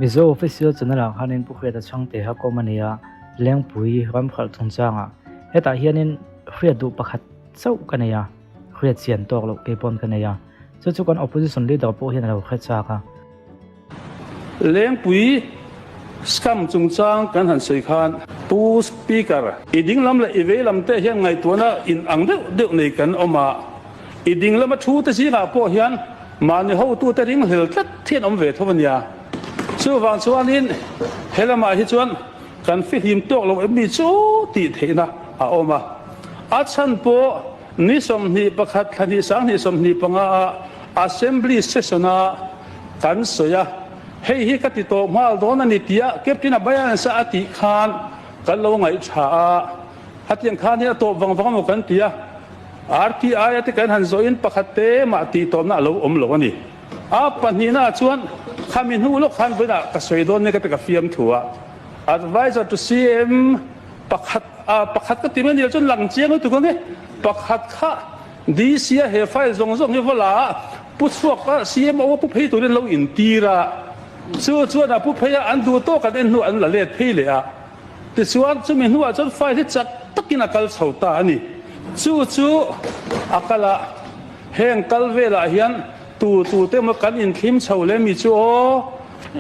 Mizo Official Channel ah khanin Pu Hriata Chhangte a kawm a ni a, Lengpui ramkhalh chungchangah. Hetah hianin hriat duh pakhat chauh ka nei a, hriat chian tawk loh kei pawn ka nei a. Chu chu kan Opposition Leader pawh hian a lo hre chak a. Lengpui scam chungchang kan han sawi khan Pu Speaker, i dinglam leh i veilam te hian ngaihtuahna in ang deuh deuh nei kan awm a, i dinglama thu te zingah pawh hian mahni hotute ringhlel tlat hi an awm ve tho a nia. Chuvang chuanin he lamah hi chuan kan fihlim tawk lo em mi chu tih theihna a awm a. A chhan pawh ni 21 thla hnih 20 25 ah Assembly session-a kan sawi a, hei hi ka ti tawh nghal dawn a ni tia Captain Abayansa a tih khan kan lo ngaihṭha a, hetiang khan hi a tawp vang vang emaw kan ti a, RTI a te kan han zawhin pakhat te mah tih tawpna a lo awm lo a ni. A pahnihna ah chuan khami hnu lawk khan vawiinah ka sawi dawn nia ka ti ka fiam thu a, Advisor to CM pakhat pakhat ka ti mai a ni lo chuan lang chiang lutuk ang e, pakhat kha DC a he file zawng zawng hi va la a, Pu chhuak a CMO a pu phei turin lo intir a, chu chuan a pu phei a an duh tawk an en hnu an la let phei leh a, tichuan chumi hnuah chuan file hi chak takin a kal chho ta a ni. Chu chu a kal a, heng kal velah hian tu tu te emaw kan inthlim chho leh mi chu aw,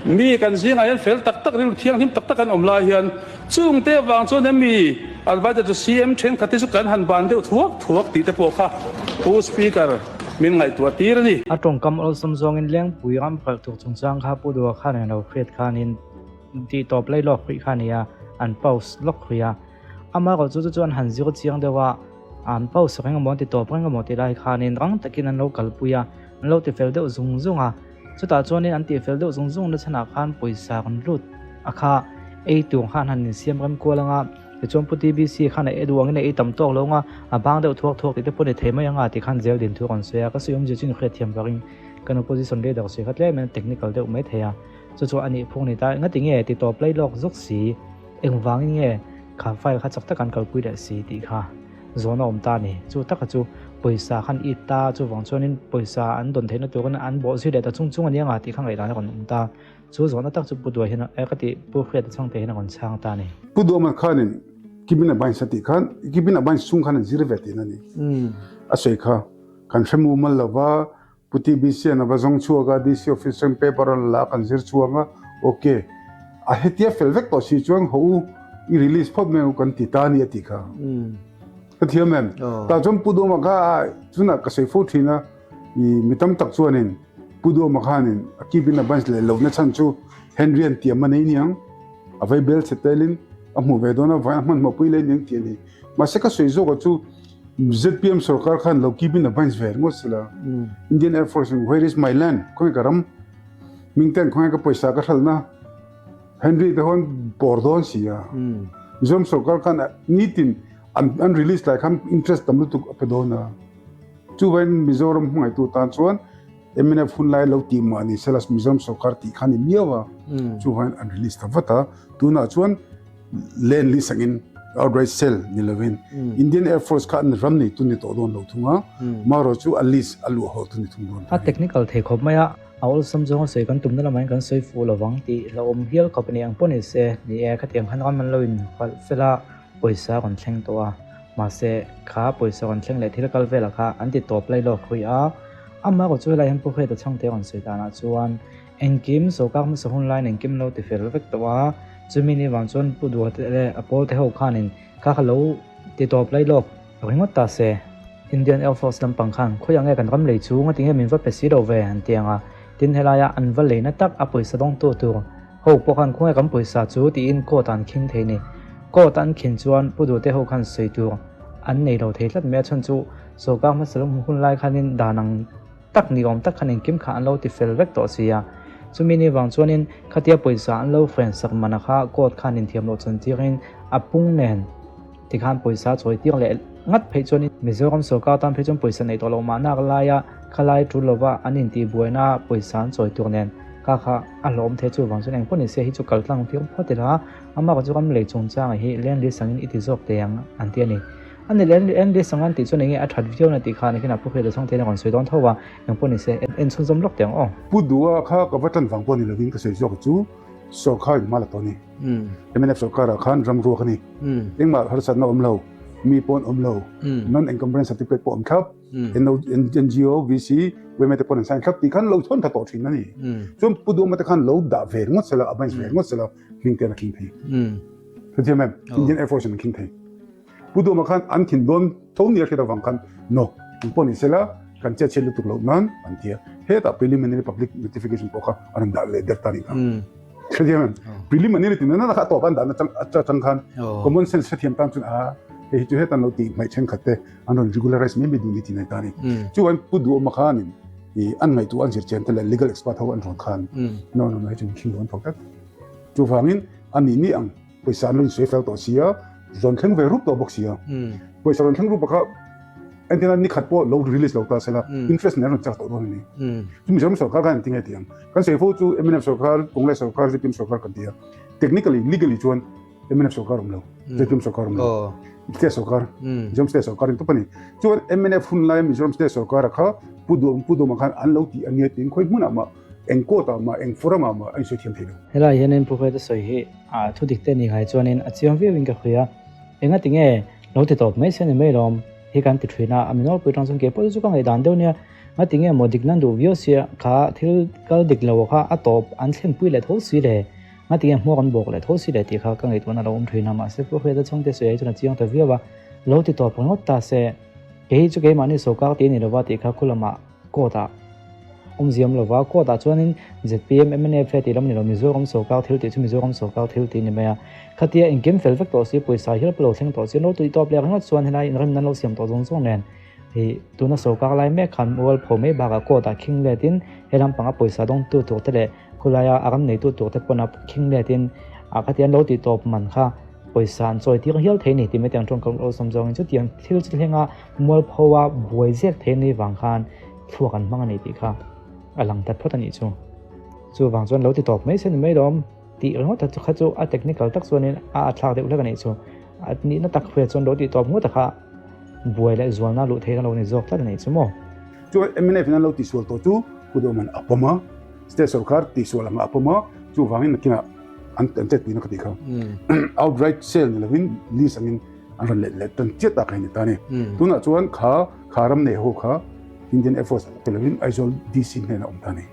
mi kan zingah hian fel tak tak rilru thianghlim tak tak an awm lai hian chungte avang chuan emi adviser chu CM thenkhat te chu kan han ban deuh thuak thuak tih te pawh kha Pu Speaker min ngaihtuah tir a ni. A tawngkam awlsam zawngin Lengpui ram khalh tur chungchang kha Pu Dua khan eng lo hriat khanin tih tawp lei lawk hrih kha a ni a, an pause lawk hrih a. Amaherawh chu chu chu an han zir chiang deuh a, an pause reng emaw an ti tawp reng emaw tih lai khanin rang takin an lo kalpui a, an lo ti fel deuh zung zung a. Chutah chuanin an tih fel deuh zung zung na chhanah khan pawisa rawn lut a kha ei tur khan han insiam rem kual ang a, tichuan Pu TBC khan a ei duh angin a ei tam tawk lo ang a, a bang deuh thuak thuak tih te pawh ni thei mai ang a tih khan zel din thu a rawn sawi a, ka sawi awmzia chu inhriat thiam varin kan opposition leader sawi kha tlem in a technical deuh mai thei a, chu chu a nih phung ni ta, engati nge ti tawp lai lawk zawk si, engvangin nge kha file kha chak taka an kalpui leh si tih kha. Zawn a awm ta a ni. Chu taka chu pawisa khan it ta, chuvang chuanin pawisa an dawn theihna turin an bawh zui leh ta chung chung a nia nga tih kha ngaihdan a rawn awm ta. Chu zawhna tak chu Pu Duai hian a ka tih Pu Hriata Chhangte hian a rawn chhang ta a ni. Pu Duama khanin Kibin a bains a tih khan Kibin a bains chung khan an zir ve tihna a ni. A sawi kha kan hre mumal lova Pu TBC an a va zawng chhuak a, DC office chuan paper a la la a, kan zir chhuang a, ok, a hetia fel vek tawh si chuan haw u, i release phawt mai ang u kan ti ta a ni a tih kha. Ka thiam em? Tah chuan Pu Duhama kha chunah ka sawi fo thin a, i mi tam tak chuanin Pu Duhama khanin a keep in a bunch leh lohna chhan chu Henry an tiam a nei niang, a vei bel chhe telin a hmuh ve dawn a, vai a hmanhmawh pui leh niang tih a ni. Mahse ka sawi zawkah chu ZPM sorkar khan lo keep in abundance ve ringawt sila. Indian Air Force in where is my land khawnge ka ram ming ten khawnge ka pawisa ka hralhna Henry te hawn bawr dawn si a. Mizoram sorkar khan nitin an an release lai khan interest tam lutuk a pe dawn a. Chuvain Mizoram hmangaihtu tan chuan MNF hun lai lo tih mah ni sela Mizoram sorkar tih khan ni miau a. Chuvain an release ta vat a. Tunah chuan Land lease angin outright sale ni lovin Indian Air Force kha an ram nei tu ni tawh dawn lo thung a, marawh chu a lease a luah haw tu ni thung dawn A technical thei khawp mai a, a awlsam zawnga sawi kan tumna lamah hian kan sawi fuh lovang tih hlauhawm hial khawp a ni ang pawh ni se, ni e, khatiang khan ram an lo inhalh fel a, pawisa a rawn thleng tawh a, mahse kha pawisa rawn thleng leh thil kal velah kha an ti tawp lai lawk hrui a, amaherawh chu helai hian Pu Hriata Chhangte a rawn sawi danah chuan Engkim sawrkar hmasa hun laiin engkim lo ti fel vek tawh a, chumi ni vang chuan Pu Duha te leh a pawl te ho khanin kha kha lo ti tawp lai lawk ringawt ta se. Indian Air Force lampang khan khawiah nge kan ram lei chu ngati nge min va pe si lo ve an ti ang a, tin helaia an va leina tak a pawisa dawngtu tur ho pawh khan khawnge kan pawisa chu tiin court ah an khing thei ni. Court a an khin chuan Pu Duha te ho khan sawi tur an nei lo thei tlat mai a chhan chu sawrkar hmasa lam hun lai khanin dan ang tak ni awm tak khan engkim kha an lo ti fel vek tawh si a, chumi ni vang chuanin khatia pawisa an lo hren sak mana kha court khan inthiam loh chan tirin a pung nen tikhan pawisa chawi tir leh ngat phei chuanin Mizoram sorkar tan phei chuan pawisa neih tawh loh mahnak laia khalai tul lova an intih buaina pawisa an chawi tur nen kha kha a hlawm thei chuvang chuan engpawh ni se hi chu kal tlang tir phawt ila amah chu ram lei chungchangah hi leng li sangin i ti zawk teh ang an ti a ni. A ni leh en leh sang an tih chuan enge a that viau na tih khan khin a pu hriat a chhang thein a rawn sawi dawn tho a, engpawh ni se en chhunzawm lawk teh ang aw. Pu Dua kha ka va tan vang pawh ni lovin ka sawi zawk chu. Sorkar in hma la tawh a ni. Mnf sorkarah khan ram ruak a ni. Engmah harsatna awm lo, mi pawn awm lo, non-encumbrance certificate pawh awm thlap, NGO, VC, yma te pawn an sign thlap tih khan lo thawn tha tawh thin a ni. Chuan Pu Duhawma te khan lo dah ve ringawt sela, advance ve ringawt sela, hming te an a khing thei. Hrethiam em? Indian Air Force in an khing thei. Pu Duhawma khan an thin dawn tho nia hriat avang khan no ang pawh ni sela kan chet chhiat lutuk loh nan an ti a. Hetah preliminary public notification pawh kha an rawn dah leh der ta nih kha. Hrethiam em? Preliminary tih nana kha a tawp an dahna atang khan common sense hrethiam tan chuan a hei hi chu hetan lo tih hmaih thenkhat te an rawn regularize mai mai duh ni tih nei ta a ni. Chuan Pu Duhawma khanin an ngaihtuah an zirchian te leh legal expert ho an rawn khan no no no hei chu min khing dawn tho tlat. Chuvangin a nih nih ang. Pawisa an lo insawi fel tawh sia, rawn thleng ve rup tawh bawk sia. Pawisa rawn thleng rup kha entirna ni khat pawh lo release lo ta sela, interest nen rawn chak tawh dawn a ni. Chu Mizoram sorkar khan engtin nge ti ang? Kan sawi fo chu mnf sorkar, Congress sorkar, zpm sorkar kan ti a. Technically, legally chuan mnf sorkar awm lo, zpm sorkar awm lo. State sorkar, Mizoram state sorkar in tawp a ni. Chuan mnf hun laia Mizoram state sorkar kha Pu Duhawm, Pu Duhawma khan an lo ti a nia tiin khawi hmunah mah, eng court ah mah, eng forum ah mah a insawi thiam thei lo. Helai hianin Pu Hruaita sawi hi A thu dik te ni ngai chuanin a chiang viauin ka hria. Enga ti nge lo ti tawp mai se ni mai lawm hi kan ti thin a, a mi nawlpui tang chuan kei pawh chu ka ngaihdan deuh nia. Nga ti nge maw dik nan duh viau sia kha thil kal dik lo kha a tawp an thlen pui leh tho si le. Nga ti nge hmuak an bawk leh tho si le tih kha ka ngaihtuahna lo awm thin a, mahse Pu Hriata chhungte sawi ai chuan a chiang ta viau a, lo ti tawp ringawt ta se. Kei hi chu keimahni sawrkar tih a ni lova tih kha khulamah court ah awmziam lova court ah chuanin zpm mnf he tih lam ni lo Mizoram sawrkar thil tih chu Mizoram sawrkar thil tih ni mai a khatia engkim fel vek tawh si pawisa hial pawh lo thleng tawh si an lo tui tawp leh ringawt chuan helai inremna an lo siam tawh zawng zawng nen ih tuna sawrkar lai mek khan mualpho mai bakah court ah khing let in he lampanga pawisa dawngtu tur te leh khawlaia a ram neitu tur te pawn a khing let in ah khatia an lo tih tawp man kha Pawisa an chawi tir hial thei a ni tih mai te ang tawngkam awlsam zawngin chutiang thil chu thlenga mualpho a buai zek thei a nih vang khan thluak an hmang a ni tih kha a lang ta phawt a nih chu. Chuvang chuan lo ti tawp mai se ni mai lawm tih ringawt a kha chu a technical tak chuanin a atthlak deuh hlek a nih chu. A nihna tak hriat chuan lo ti tawp ngawt a kha buai leh zualna luh theihna lo ni zawk tlat a nih chu maw. Chuan mnf in an lo tihsual tawh chu Pu Duhman a pawm a, state sorkar tihsual anga a pawm a, chuvangin nakinah an an chet puina ka tih kha outright sale ni lovin lease angin an rawn let leh tan chiat tak a ni ta a ni. Tunah chuan kha kha ram nei ho kha Indian Air Force pe lovin Aizawl DC hnenah awm ta a ni.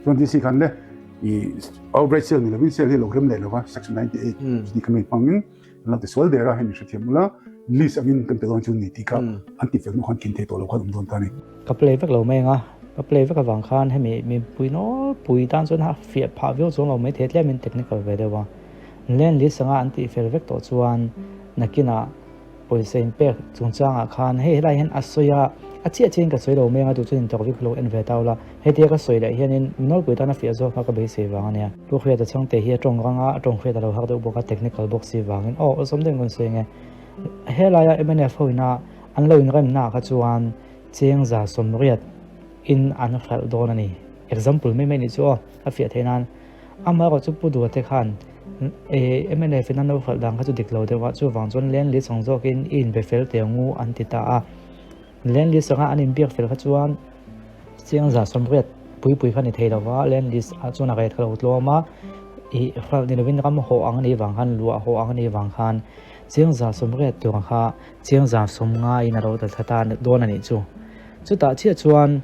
Chuan DC khan le i outright sale ni lovin sale hi lo rem leh lova section 98 chuti kha mi hmangin an lo ti sual der a, hei min hrethiam ula lease angin kan pe dawn chu ni tih kha an ti fel hnu khan khin thei tawh lo khan awm dawn ta a ni. Ka play vek lo mai ang a, ka play vek avang khan hemi mipui nawlpui tan chuan a fiah phah viau chuang lo mai thei tlemin technical ve deuh a. Land list anga an tih fel vek tawh chuan nakinah pawisa inpek chungchangah khan hei helai hian a sawi a, a chiah chiahin ka sawi lo mai ang a duh chuan intawk vek lo en ve ta ula. Hetia ka sawi leh hianin mi nawlpui tan a fiah zawk kha ka beisei vang a nia. Pu Hriata Chhangte hi a tawng rang a, a tawng hriat a lo har deuh bawk a, technical bawk si vangin aw awlsam deuhin kan sawi ang e. Helaia mnf ho ina an lo inremnaah kha chuan Cheng 180 in an hralh dawn a ni. Example mai mai nih chu aw, a fiah theih nan. Amaherawh chu Pu Duate khan mnf in an lo hralh dan kha chu dik lo deuh a, chuvang chuan land list ang zawkin i inbe fel teh ang u an ti ta a. Land list anga an inbiak fel kha chuan cheng 180 pui pui kha ni thei lo va, land list ah chuan a rate kha lo tlawm a, ih hralh ni lovin ram hawh ang a nih vang khan, luah hawh ang a nih vang khan cheng 180 tur kha Chiang 50 in a ro ta thla ta dawn a nih chu. Chutah chiah chuan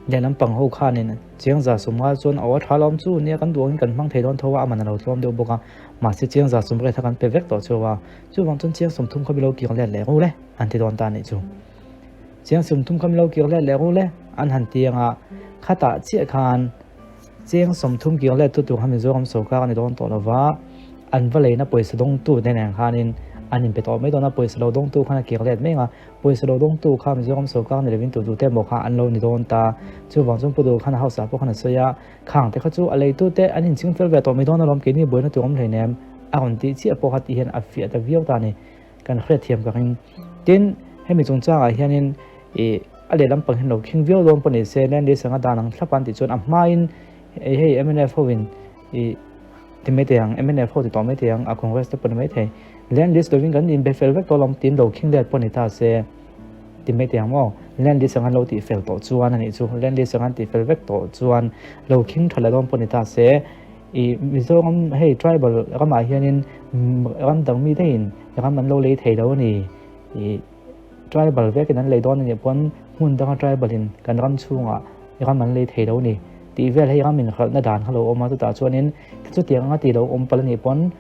lehlam pang ho khanin chiang 50 chuan aw a tha lawm chu nia kan duh angin kan hmang thei dawn tho a, a man a lo tlawm deuh bawk a, mahse chiang 80 kha kan pe vek tawh chu a, chuvang chuan chiang 30 kha mi lo kir let leh ru le an ti dawn ta a nih chu. Chiang 30 kha mi lo kir let leh ru le an han ti ang a, khatah chiah khan chiang 30 kir let tu tur kha Mizoram sorkar a ni dawn tawh lova, an va leina pawisa dawngtu te nen khanin an inpe tawh mai dawn a, pawisa lo dawngtu khan a kir let mai ang a, pawisa lo dawngtu kha Mizoram sorkar ni lovin tu te emaw kha an lo ni dawn ta, chuvang chuan Pu Duh khan a house ah pawh khan a sawi a, khang te kha chu a leitu te an inching fel ve tawh mai dawn alawm keini buaina tur awm hleinem a rawn tih chiah pawh kha tih hian a fiah ta viau ta a ni, kan hriatthiam ka ring. Tin, hemi chungchangah hianin ih a lehlam pang hian lo khing viau dawn pawh ni se, Land Lease anga dan ang thlap an tih chuan a hmain hei mnf hoin ih Ti mai thei ang, mnf ho ti tawh mai thei ang, a Congress te pawh ni mai thei. Land list lovin kan inbe fel vek tawh lawm tiin lo khing let pawh ni ta se ti mai thei ang maw? Land list ang an lo tih fel tawh chuan a nih chu, land list ang an tih fel vek tawh chuan lo khing tha leh dawn pawh ni ta se. I Mizoram hei tribal ramah hianin ram dang mi daihin ram an lo lei thei lo a ni. I tribal vekin an lei dawn a nih pawn hmun danga tribal in kan ram chhungah ram an lei thei lo a ni tih vel hei ram inhralhna dan kha lo awm a, chutah chuanin chutiang anga tih lo awm palh a nih pawn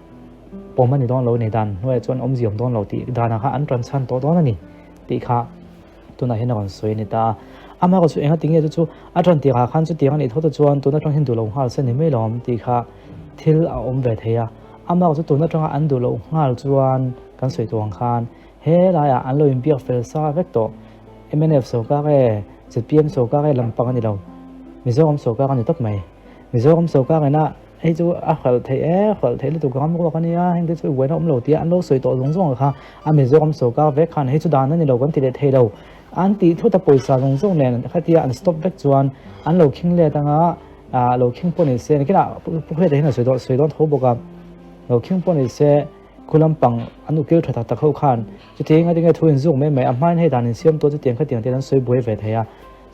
pawm a ni dawn lo a ni, dan hnuaiah chuan awmzia awm dawn lo tih danah kha an ṭan chhan tawh dawn a ni tih kha tunah hian a rawn sawi a ni ta a. Amaherawhchu chu engati nge chu chu a ṭan tirhah khan chutiang a nih thawt chuan tun aṭang hian duh lo nghal se ni mai lo awm tih kha thil a awm ve thei a. Amaherawhchu tun aṭanga an duh loh nghal chuan kan sawi tawh ang khan he laiah an lo inbiak fel sa vek tawh. Mnf sawrkar e, zpm sawrkar e lampang a ni lo. Mizoram sawrkar a ni tawp mai. Mizoram sawrkar ina Hei chu a hralh theih e, hralh theih lutuk ram ruak a nia, heng te chu i buaina awm lo tia an lo sawi tawh zawng zawng kha a Mizoram sawrkar vek khan hei chu dan a ni lo kan ti leh thei lo. An tih thut a pawisa zawng zawng nen khatia an stop vek chuan an lo khing let anga ah lo khing pawh ni se nakinah Pu Hriata hian a sawi dawn sawi dawn tho bawk a, lo khing pawh ni se khu lampang an ukil tha tak tak ho khan chuti enga tinge thu inzuk mai mai a hmain hei dan insiam tawh chutiang khatiang te an sawi buai ve thei a,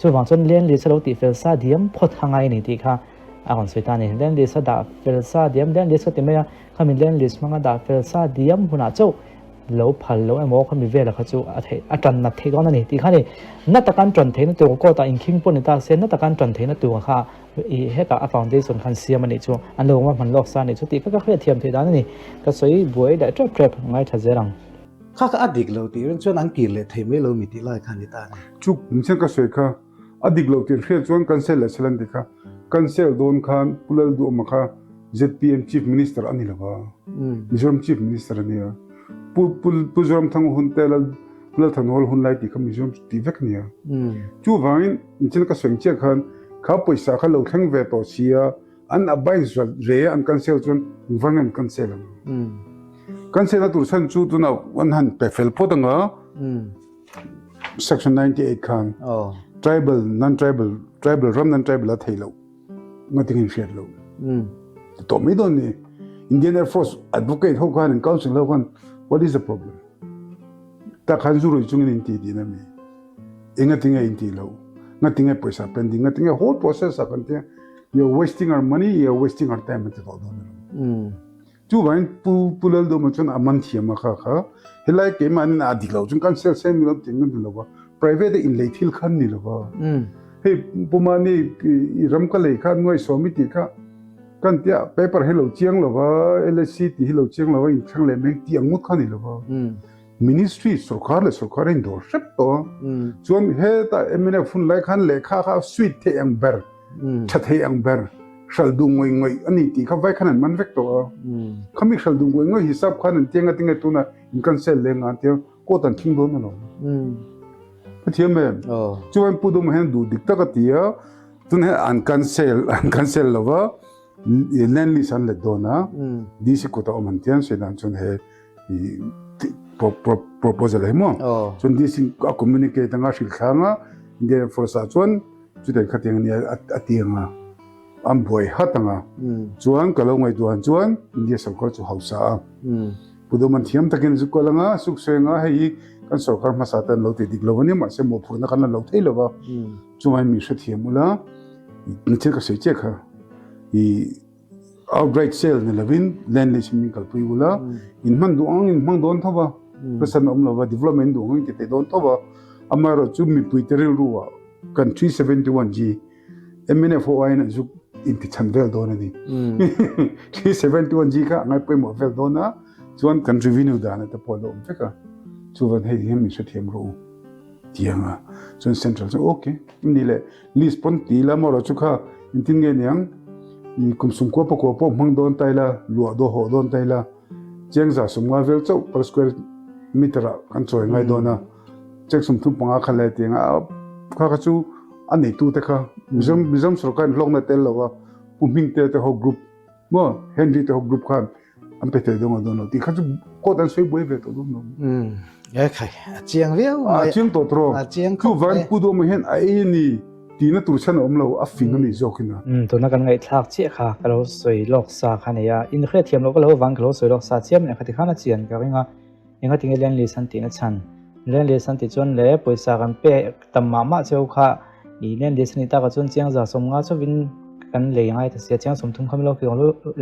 chuvang chuan Land Lease a lo tih fel sa diam phawt a ngai a ni tih kha A rawn sawi ta a ni. Land list a dah fel sa diam, land list ka ti mai a, khami land list hmanga dah fel sa diam hunah chauh lo phal lo emaw khami vela kha chu a theih, a tan nat theih dawn a ni tih kha a ni. Na taka an tan theihna tur court ah inkhing pawh ni ta se, na taka an tan theihna tur kha i hetah a foundation khan siam a nih chu, an lo awm a hman lawk sa a nih chu tih kha ka hriatthiam theih dan a ni. Ka sawi buai leh tep tep ngaithla zel ang. Kha kha a dik lo tih rin chuan an kir leh thei mai lo mi tih lai kha a ni ta a ni. Chu michhian ka sawi kha A dik lo tih hriat chuan cancel leh sel an ti kha. Cancel dawn khan Pu Lalduhawma kha zpm Chief Minister a ni lo va, Mizoram Chief Minister a nia. Pu Pu Zoramthanga hun te Lal Pu Lalthanhawl hun lai tih kha Mizoram tih vek a nia. Chuvangin nichin ka sawi ang chiah khan kha pawisa kha lo thleng ve tawh si a, an abai zat ve a an cancel chuan engvang nge an cancel ang? Cancel na tur chhan chu tunah an han pe fel phawt ang a. Section 98 khan tribal non tribal tribal ram non tribal a thei lo ngating in hriat lo to mai don ni Indian Air Force advocate ho khan in council ho khan what is the problem ta khan zu rui chungin in ti ti na mi engatinge in ti lo ngatinge paisa pending ngatinge whole process a kan tia you're wasting our money you're wasting our time ti to don ni Chuvangin Pu Pu Laldawma chuan a man thiam a kha kha helai keimahnin a dik lo chuan kan sel sel mi lo tih kan ni lo va, private a inlei thil kha an ni lo va. Hei Pu Mani i ram ka lei kha nuai sawm i tih kha kan tia paper hi lo chiang lo va, LSC tih hi lo chiang lo va inthleng leh mai tih ang ngawt kha a ni lo va. Ministry sorkar leh sorkar a indawr hrep tawh a. Chuan heta mnf hun lai khan lehkha kha sweet theih ang ber Tha thei ang ber hral duh ngawih ngawih a ni tih kha vai khan an man vek tawh a. Khami hral duh ngawih ngawih hisap khan an tiang a tinge tuna in cancel leh nga an tia court an khing dawn alawm. Ka thiam em? Chuan Pu Duma hian duh dik tak a ti a, tun hian an cancel an cancel lo va, land lease an let dawn a, DC kut a awm an tia an sawi dan chuan he proposal hi maw. Chuan DC a communicate anga hrilh thlang a, Indian Air Force ah chuan Chutiang khatiang ania a ti ang a, an buai hat ang a. Chuan ka lo ngaihtuah chuan India sorkar chu hausa a. Pu Duman thiam takin zu kual ang a, suk sawi ang a, hei hi kan sorkar hmasa te an lo ti dik lo a nia, mahse mawhphurhna kan la lo thei lo va. Chungah hian min hrethiam ula, thil ka sawi chiah kha i outright sale ni lovin land lease in min kalpui ula, in hman duh ang in hmang dawn tho va, harsatna awm lo va, development duh ang in ti thei dawn tho va, amaherawhchu chu mipui te rilru ah kan 371 G MNF ho aiin an zuk inti chhan vel dawn a ni. 371 G kha a ngai pawimawh vel dawn a, chuan kan revenue dan te pawh a lo awm vek a, chuvan hei hian min hrethiam rawh u tiang a, chuan central chuan okay ni leh list pawn ti ila maw chu kha engtin nge niang kum sumkua pakua pawh hmang dawn ta ila luah daw hawh dawn ta ila cheng za sumnga vel chauh per square meter ah kan chawi ngai dawn a. Chek 35 kha le tiang a kha kha chu a neitu te kha Mizoram Mizoram sorkar in hlawkna tel lo a Pu Hmingte te ho group maw Henry te ho group khan an pe thei dawn a dawn lo tih kha chu court an sawi buai ve tawh dawn lo. E khai a chiang viau mai. A chiang tawh tawh. A chiang khawp mai. Chuvan Pu Duhawma hian a ei a ni tihna tur chhan a awm lo a fing a ni zawk in a. Tuna kan ngaihthlak chiah kha ka lo sawi lawk sa kha nei a inhriatthiam loh ka lo vang ka lo sawi lawk sa chiam leh kha tikhan a chian ka ring a. Engatinge Land Lease an tihna chhan? Land Lease an tih chuan le pawisa kan pek tam mah mah cheu kha i Land Lease a nih takah chuan chiang 150 chauhin kan lei ngai ta sia chiang 30 kha min lo kir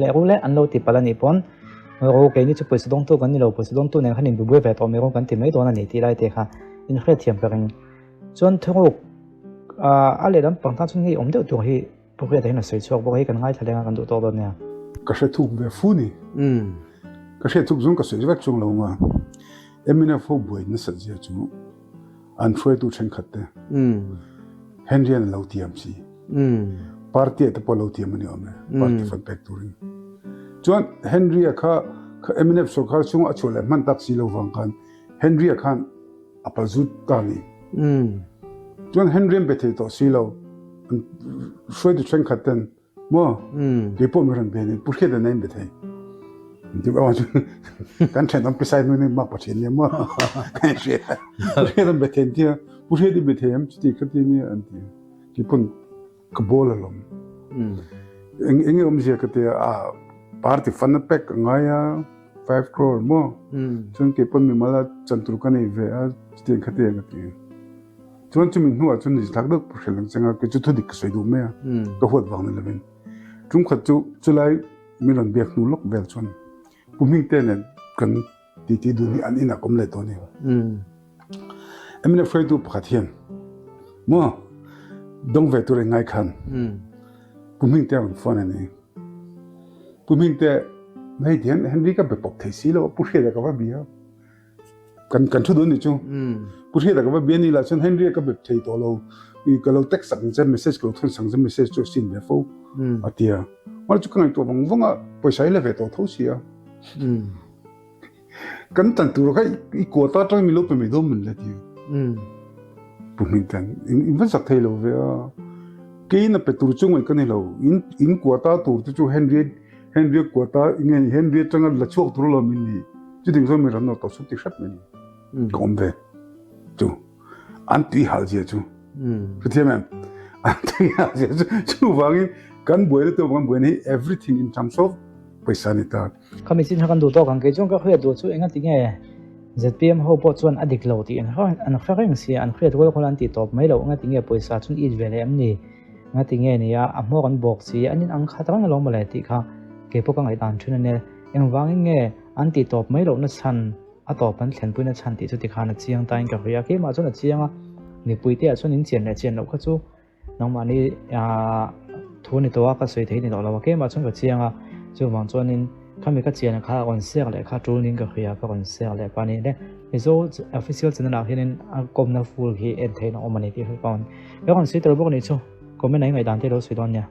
leh ru le an lo ti palh a nih pawn ro keini chu pawisa dawngtu kan ni lo pawisa dawngtu nen khan inbubuai ve tawh mai rawng kan ti mai dawn a ni tih lai te kha inhriatthiam ka ring. Chuan thuruk a lehlam pang tan chuan hei awm deuh tur hi Pu Hriata hian a sawi chhuak bawk a, hei kan ngaithla leng a kan duh tawk dawn nia. Ka hre thuk ve fu ni. Ka hriat thuk zawng ka sawi vek chuang lo nga. MNF ho buai nasat zia chu an hruaitu thenkhat te Henry an lo tiam si. Party ah te pawh lo tiam a ni awm e, party fund pek turin. Chuan Henry a kha MNF sorkar chhunga a chhuah leh hman tak si lo vang khan Henry a khan a pal zut ta ni. Chuan Henry an be thei tawh si lo. An hruaitu thenkhat ten maw kei pawh mi rawn be ni Pu Hriata nen be thei. Ti aw chu kan thenawm pisai nu ni mak pathian nia maw kan hria. Pu Hriata an be thei an tia Pu Hriata i be thei em chuti khati nia an ti. Kei pawn ka bawl alawm. Eng enge awmzia ka tia a party fund a pek a ngai a 5 crore maw chuan kei pawn mimal a chan tur ka nei ve a chutiang kha tia ka ti. Chuan chumi hnuah chuan nizithlak deuh ka hrilh ang cheng a kei chu thudik ka sawi duh mai a ka huat vang ni lovin. Tumkhat chu chulai min rawn biak hnu lawk vel chuan Pu Hmingte nen kan titi dun hi an inah ka awm leh tawh a ni. MNF hruaitu pakhat hian maw dawng ve tur engngai khan Pu Hmingte a rawn phone a ni. Pu Hmingte hei ti hian Henry ka be pawp thei si lo a, Pu Hriata ka va bia. Kan kan thu dawn ni chu. Pu Hriata ka va bia ni lah chuan Henry ka be thei tawh lo. Ka lo text sak ang che message ka lo thawn sak ang che message chu a sin ve fo a ti a. Mahse chu ka ngaihtuah vang vang a pawisa i la ve tawh tho si a. Kan tan tur kha i quota atang min lo pe mai dawn min la ti. Pu Hmingten in va zak thei lo ve a. Keiin a pe tur chu ngaih ka ni lo. In in quota tur te chu Henry Henry quota nge Henry atanga la chhuak tur alawm in ni. Chuting chuan mi ran nawr tawh sup ti hrep mai ni. Ka awm ve chu an tui hal zia chu. Hrethiam em? An tui hal zia chu chuvangin kan buaina te kan buaina hi everything in terms of pawisa ni ta. Khami chin kha kan duh tawk ang kei chuan ka hriat duh chu enga tinge ZPM ho pawh chuan a dik lo tih an hre reng sia an hriat rual khawl an tih tawp mai loh enga tinge pawisa chuan it ve leh em ni enga tinge nia a hmawk an bawk si an in ang khat reng alawm mawle tih kha kei pawh ka ngaihdan thin a nia engvangin nge an tih tawp mai lohna chhan a tawp an thlenpuina chhan tih chu tikhan a chiang tain ka hria keimah chuan a chiang a mipuite ah chuan in chian leh chian loh kha chu Nangmahni thu ni tawh a, ka sawi thei ni tawh lo a, keimah chuan ka chiang a, chuvang chuanin khami ka chian kha a rawn siak leh kha tul niin ka hria, ka rawn siak leh pa ni le. Mizo official channel ah hianin a kawmna full hi en theihna awm a ni tih hre ka rawn sawi tel bawk a nih chu, comment a i ngaihdan te lo sawi dawn nia.